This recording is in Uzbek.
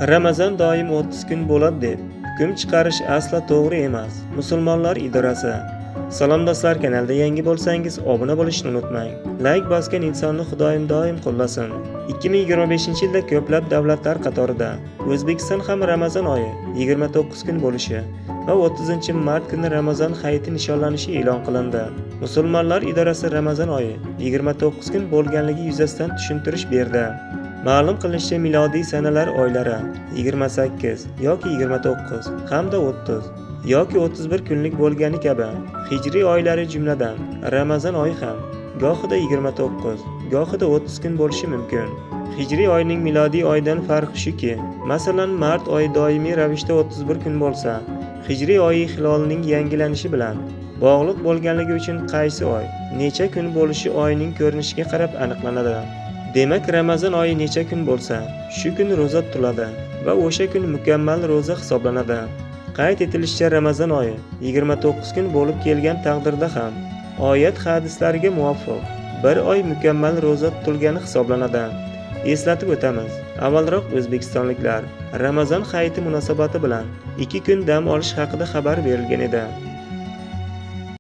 Ramazon doim 30 kun bo'ladi deb hukm chiqarish aslo to'g'ri emas. Musulmonlar idorasi. Salom do'stlar, kanalda yangi bo'lsangiz obuna bo'lishni unutmang. Layk bosgan insonni Xudoyim doim qo'llasin. 2025-yilda ko'plab davlatlar qatorida O'zbekiston ham Ramazon oyi 29 kun bo'lishi va 30-mart kuni Ramazon hayiti nishonlanishi e'lon qilindi. Musulmonlar idorasi Ramazon oyi 29 kun bo'lganligi yuzasidan tushuntirish berdi. Ma'lum qilinishicha, milodiy sanalar oylari 28 yoki 29 hamda 30 yoki 31 kunlik bo'lgani kabi, hijriy oylari, jumladan Ramazon oyi ham gohida 29, gohida 30 kun bo'lishi mumkin. Hijriy oyning milodiy oydan farqi shuki, masalan, mart oyi doimiy ravishda 31 kun bo'lsa, hijriy oyi hilolning yangilanishi bilan bog'liq bo'lganligi uchun qaysi oy necha kun bo'lishi oyning ko'rinishiga qarab aniqlanadi. Demak, Ramazon oyi necha kun bo'lsa, shu kun ro'za tutiladi va o'sha kun mukammal ro'za hisoblanadi. Qayd etilishicha, Ramazon oyi 29 kun bo'lib kelgan taqdirda ham oyat hadislariga muvofiq bir oy mukammal ro'za tutilgani hisoblanadi. Eslatib o'tamiz, avvalroq o'zbekistonliklar Ramazon hayiti munosabati bilan 2 kun dam olish haqida xabar berilgan edi.